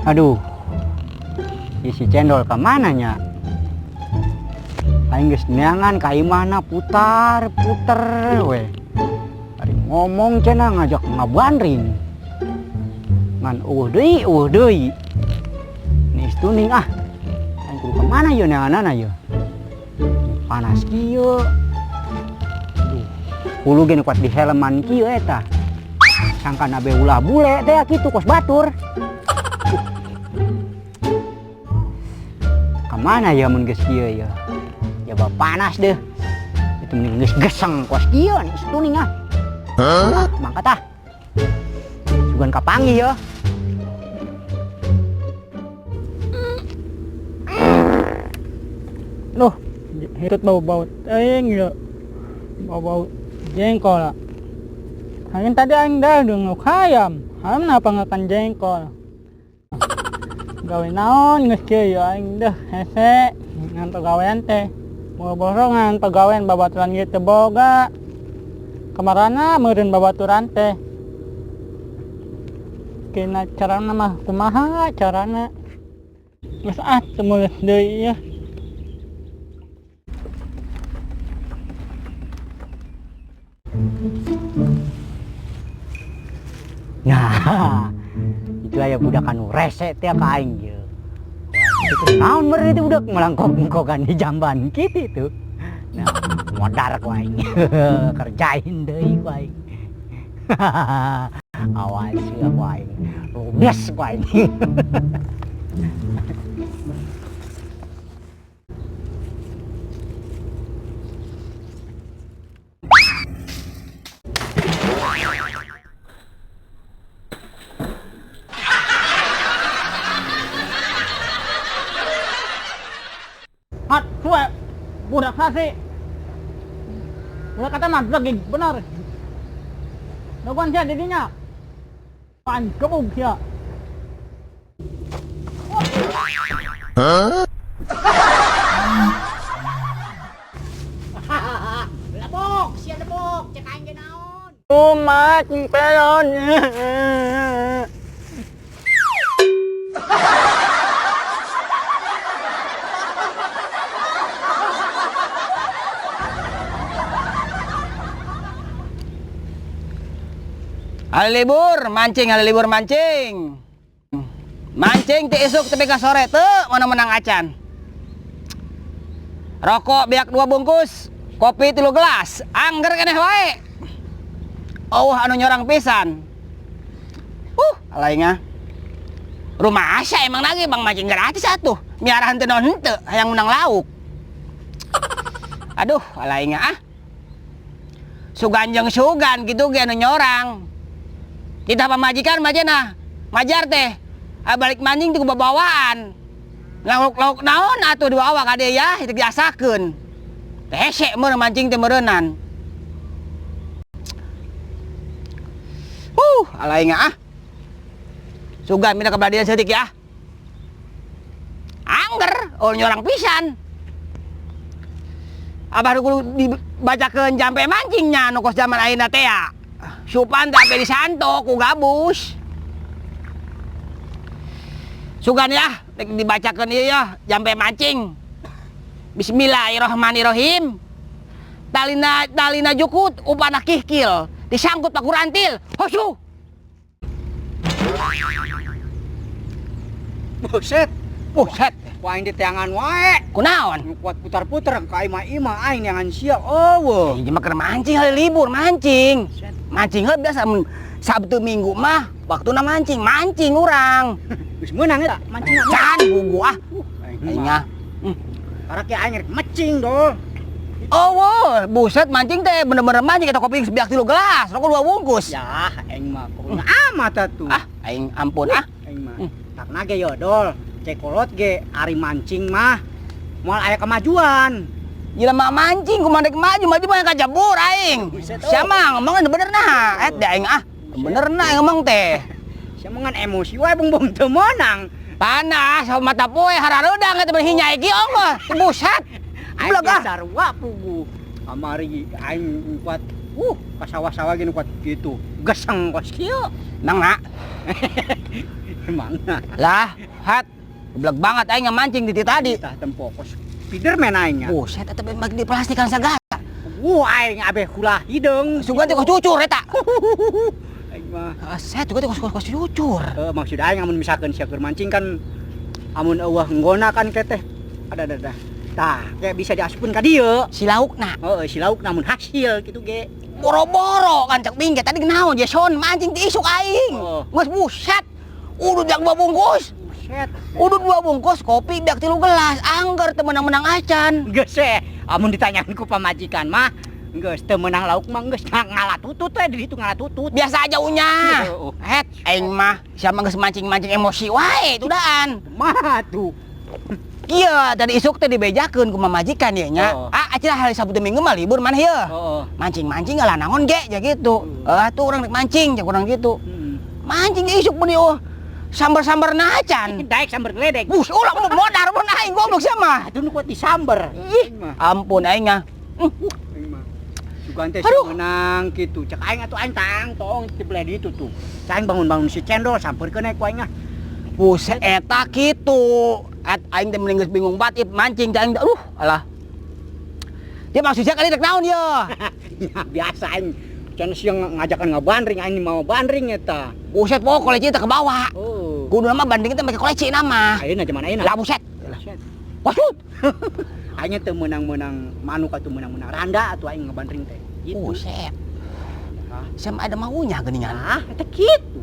Aduh, si cendol kemana nya? Aing geus neangan ka imahna putar puter we. Ari ngomong cenah ngajak ngabandring. Ngan eueuh deui, eueuh deui. Nis tuning ah. Aing kudu ka mana yeuh neanganana yeuh? Panas kieu. Aduh, hulu ge nu kuat di helman kieu eta. Sangkana be ulah bule teh kitu kos batur. Kamana ya mun geus kieu ya? Ya ba panas deh. Itu mending geus geseng kos kieu nih tuning ah. Hah? Mangkat ah. Sugan kapanggih ya. Loh, hitut bau-bau teuing ya. Bau-bau jengkol. Aing tadi aing dah nguk hayam. Hayam napa ngakan jengkol. Gawe naon geus kieu ya aing deh hese ngan pagawean teh. Borongan pagawean babaturan ge teu boga. Kamarana meureun babaturan teh. Kena carana mah kumaha carana. Geus ah teu meuleus deui ieu. Nah, itu aya budak anu rese teh ka aing ieu. Wah, itu naon meureun itu budak melangkok-mengkokan di jamban kitu itu. Nah, modar ku aing. Kerjain deui ku aing. Awas ya ku aing. Ludes ku aing. Hat, suwe, budak sasi. Budak kata mah lagi bener. Daguan sia didinya. Pan gebug sia. Hah? Lebok, sia lebok, cek aing ge naon. Kumaha cing pelon. Hari libur mancing, hari libur mancing. Mancing ti isuk tepi ka sore teu mana menang acan. Rokok biak 2 bungkus, kopi 3 gelas, angger keneh wae. Oh, anu nyorang pisan. Alaing ah. Rumah asa emang lagi bang mancing gratis atuh. Miara henteu naon henteu, hayang menang lauk. Aduh, alaing ah. Sugan jeung sugan kitu ge anu nyorang. Kita pamajikan mah cenah, majar teh. Balik mancing teh babawaan. Lauk-lauk naon atuh dibawa ka dieu ya, itu diasakeun. Teh hese meureun mancing teh meureunan. Alaing ah. Sugan mina kabadian seutik ya. Angger, oh nyorang pisan. Abah kudu dibacakeun jampe mancingnya nu kos zaman ayeuna teh ya. Supan teh ampe disanto ku gabus. Sugan ya, rek dibacakeun ieu ya, jampe mancing. Bismillahirrahmanirrahim. Talina talina jukut upana kihkil, disangkut paku rantil. Hosu. Buset, buset. Ku aing diteangan wae. Kunaon? Nu kuat putar-putar ka imah-imah aing neangan sia. Eueuh. Ieu mah keur mancing hari libur mancing. Buset. Mancing heula biasa mun Sabtu Minggu mah waktuna mancing, mancing urang. Geus meunang eta mancing. Can bugu ah. Aing Aing ah. Karek ge aing rek mecing dol. Oh, buset mancing teh bener-bener mancing eta kopi sebiak 3 gelas, rokok 2 bungkus. Ya, aing mah kudu amat atuh. Ah, aing ampun ah. Aing mah. Takna ge yo dol, cekolot ge ari mancing mah moal aya kemajuan. Jelema mancing kumaha rek maju, maju mah kajebur aing. Buset, oh. Sia mah ngomongna bener nah, et da aing ah. Bener nah aing ngomong teh. Sia mah ngan emosi wae bung-bung teu meunang. Panas mata poe harareudang eta mah hinyai kieu mah. Buset. Aing Goblok ah. sarua pugu. Kamari aing kuat ka sawah-sawah ge nu kuat kitu. Geseng kos kieu. Nang nak. Emang. Lah, hat. Goblok banget aing mancing di tadi. Tah tempo kos Spiderman aing nya. Buset, eta bagi di plastikan segala. Wah, aing abeh kula hideung. Sugan teh kos cucur eta. Aing mah. Set juga teh kos kos cucur. Maksud aing amun misalkan sia keur mancing kan amun eueuh nggona kan teh ada. Tah, kayak bisa diasupkeun ka dieu. Si laukna. Heeh, si lauk namun hasil gitu ge. Boro-boro kan cek bingke tadi naon Jason mancing ti isuk aing. Oh. Geus buset. Udud jak 2 bungkus. Buset. Udud 2 bungkus kopi dak 3 gelas. Angger teu menang-menang acan. Geus amun ditanyakan ku pamajikan mah geus teu meunang lauk mah geus ngalah tutut we di ditu ngalah tutut. Biasa aja unya. Oh. Het aing mah sia mah geus mancing-mancing emosi wae tudaan. Mah tuh. Iya, tadi isuk teh dibejakeun ku mamajikan ieu nya. Oh. Ah, acan hari Sabtu Minggu mah libur maneh ieu. Oh. Mancing-mancing lah naon ge ja gitu. Tuh urang rek mancing ja urang gitu. Mancing isuk meuni oh. Sambar-sambar nacan. Daek sambar geledek. Bus, ulah mau modar mun aing goblok sia mah. Atuh nu kuat disamber. Ih, ampun aing ah. Aing mah. Sugan teh menang kitu. Cek aing atuh aing tang tong di belah ditu tuh. Cek aing bangun-bangun si cendol sampeurkeun ku aing ah. Buset eta kitu. At aing teh mending geus bingung banget mancing cek aing aduh alah. Dia maksudnya kali rek naon ye? Ya, biasa aing can siang ngajakan ngabandring aing mau bandring eta. Buset pokok koleci teh ke bawah. Oh. Kudu nama banding teh make koleci nama. Ayeuna zaman ayeuna. Lah buset. Buset. Wasut. Aing teu meunang-meunang manuk atuh meunang-meunang randa atuh aing ngabandring teh. Gitu. Buset. Hah? Sama ada maunya geuningan. Ah, eta kitu.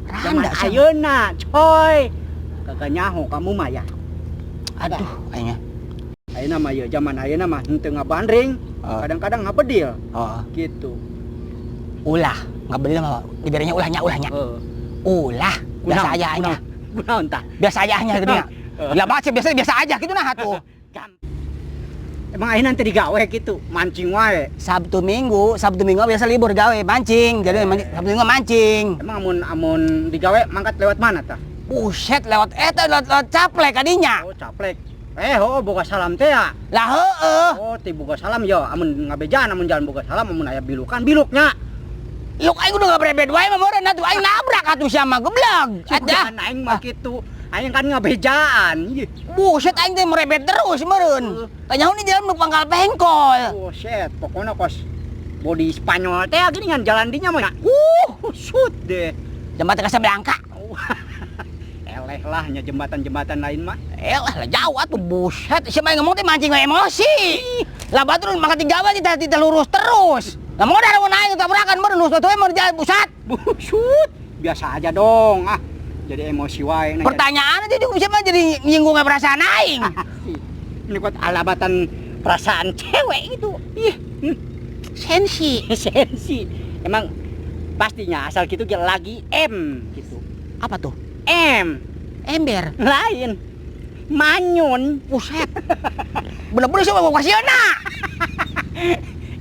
Randa zaman ayeuna, coy. Kagak nyaho kamu mah ya. Aduh, aing. Ayeuna mah ya zaman ayeuna mah henteu ngabandring, kadang-kadang ngabedil. Gitu. Ulah, ngabedil mah diberenya ulahnya ulahnya. Ulah, biasa aja aja. Kunaon tah? Biasa aja nya gitu nya. Lah baca biasa biasa aja gitu nah atuh. Emang ayeuna teh digawe gitu, mancing wae. Sabtu Minggu biasa libur gawe mancing. Jadi Sabtu Minggu mancing. Emang amun digawe mangkat lewat mana tah? Buset lewat eta lewat caplek kadinya. Oh, caplek. Oh boga salam teh ya. Lah heeh. Oh, ti boga salam ya amun ngabejaan amun jalan boga salam amun aya bilukan biluknya. Luk aing udah ngabrebet wae mah meureun atuh aing nabrak atuh sia mah geblek. Ada aing mah kitu. Aing kan ngabejaan. Buset aing teh merebet terus meureun. Tanya di jalan nu pangkal pengkol. Buset, pokoknya kos body Spanyol teh gini kan jalan dinya mah. Shoot deh. Jembatan Casablanca. Eleh lah nya jembatan-jembatan lain mah. Elah lah jauh atuh buset. Sia mah ngomong teh mancing emosi. Lah batur mangkat digawe tidak lurus terus. Lah mau ada mun aing tabrakan meureun lurus atuh mun jalan pusat. Busut. Biasa aja dong ah. Jadi emosi wae. Pertanyaan aja bisa mah jadi nyinggung perasaan aing. Ini kuat alabatan perasaan cewek itu. Ih, sensi. Sensi. Emang pastinya asal gitu lagi M gitu. Apa tuh? M. Ember. Lain. Manyun. Buset. Bener-bener sih mau kasih na.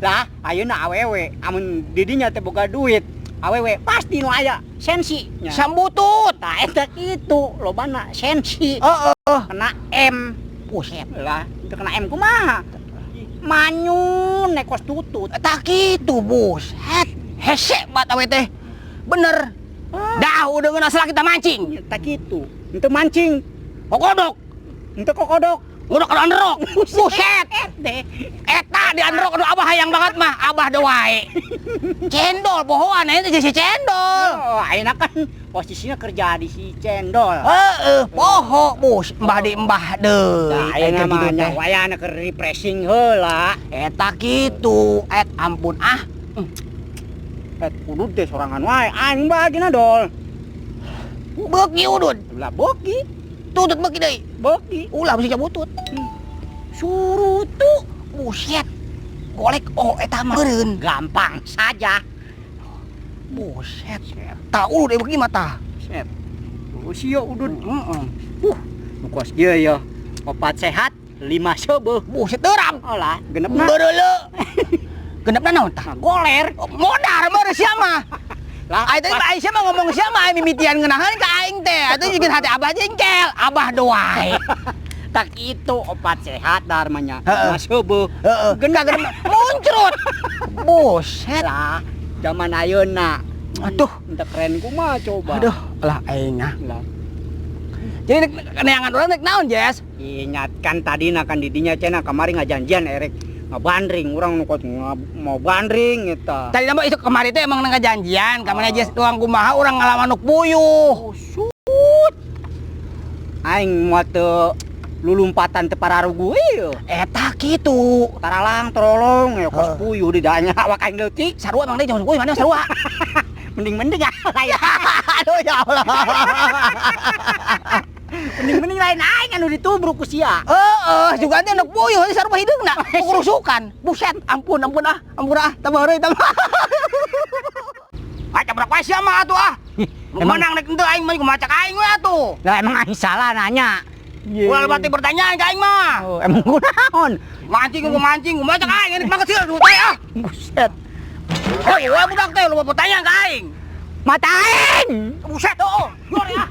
Lah, ayeuna awewe amun didinya teh boga duit. Awewe pasti nu aya sensi. Sambutut. Tah eta kitu lobana sensi. Heeh. Kena M. Buset. Lah, itu kena M kumaha? Manyun nekos tutut. Tah kitu buset. Hese bat awe teh. Bener. Dah udah ngeuna salah kita mancing. Tah kitu. Henteu mancing. Kokodok. Henteu kokodok. Ngudok anu androk. Buset. Eta di androk aduh abah hayang banget mah, abah deui wae. Cendol pohoan aya teh si cendol. Oh, ayeuna kan posisinya kerja di si cendol. Heeh, poho bus, mbah di mbah deui. Nah, ayeuna mah nya wayahna keur refreshing heula. Eta kitu, et ampun ah. Et udud teh sorangan wae, aing bagina dol. Beuki udud. Lah beuki. Tutut beuki deui. Beuki. Ulah bisa butut. Surutu. Buset. Golek oh eta mah meureun. Gampang saja. Buset. Tah udud beuki mah tah. Buset. Oh sia udud. Heeh. Nu kos ieu ya. 4 sehat, 5 seubeuh. Buset teuram. Olah, genepna. Beureuleu. Genepna naon tah? Goler. Modar meureun sia mah. Lah, aing tadi aing sia mah ngomong sia mah aing mimitian ngeunaheun ka aing teh. Atuh jeung hati abah jengkel, abah doae. Tak itu 4 sehat darmanya. Heeh. Mas heubeut. Heeh. Genep muncrut. Buset. Lah, zaman ayeuna. Aduh, Henteu keren kumaha coba. Aduh, Lah aing ah. Lah. Jadi neangan urang rek naon, Jess? Ingatkan tadi na kan didinya cenah kamari ngajanjian erek ngabandring urang nu kot mau bandring eta. Tadi nama itu kemarin teh emang ngajanjian, kamari Jess doang kumaha urang ngalaman nuk puyuh. Oh, shoot. Aing moal teu lulumpatan teu pararugu ieu. Eta kitu. Taralang trolong ya kos puyuh di danya awak aing leutik. Sarua emang deui jangan puyuh mana sarua. Mending-mending ah lain. Aduh ya Allah. Mending-mending lain aing anu ditubruk ku sia. Heeh, juga teh nuk puyuh sarua hideungna. Kurusukan. Buset, ampun ampun ah, ampun ah, tambah heureuy tambah. Ah, tabrak wae sia mah atuh ah. Emang- Menang rek henteu aing mah kumaha cak aing we atuh. Lah emang aing salah nanya. Ulah lebat pertanyaan ka aing mah. Oh, emang kunaon? Mancing gua mancing, kumaha cak aing ini banget sih teh ah. Buset. Oh, iya budak teh loba pertanyaan ka aing. Mata aing. Buset, oh, yor ya.